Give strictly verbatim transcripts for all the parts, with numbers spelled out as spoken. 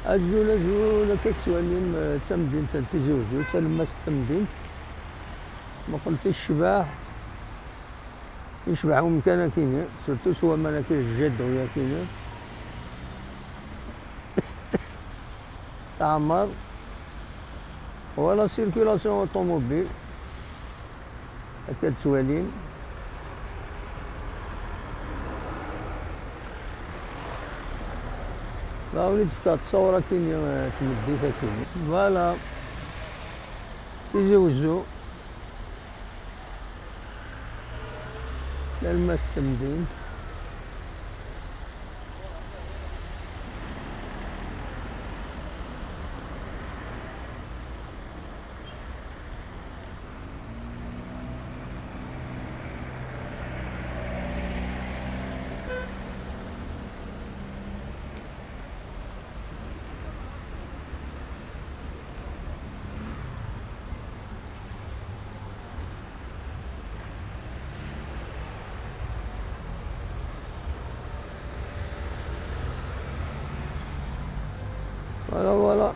Azul, azul, akka tettwalim, eh, d tamdint n Tizi Uzzu, d talemmast n temdint. Muqlet icbeḥ, icbeḥ umkan akini, surtout s waman akini, jet d'eau akini. Teɛmer. Voilà, circulation automobile. Akka tettwalim. La, ur d-tefka ttṣawṛa akini, eh, tmeddit akini. Voilà. Tizi Uzzu. Talemmast n temdint. Voilà, voilà.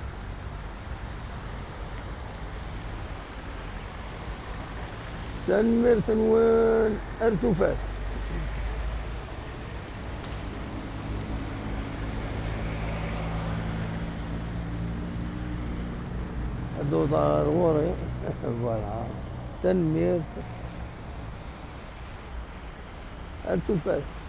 Tanemmirt-nwen, ar tufat. Ad d-uḍeɣ ar ɣur-i. Voilà. Tanemmirt. Ar tufat.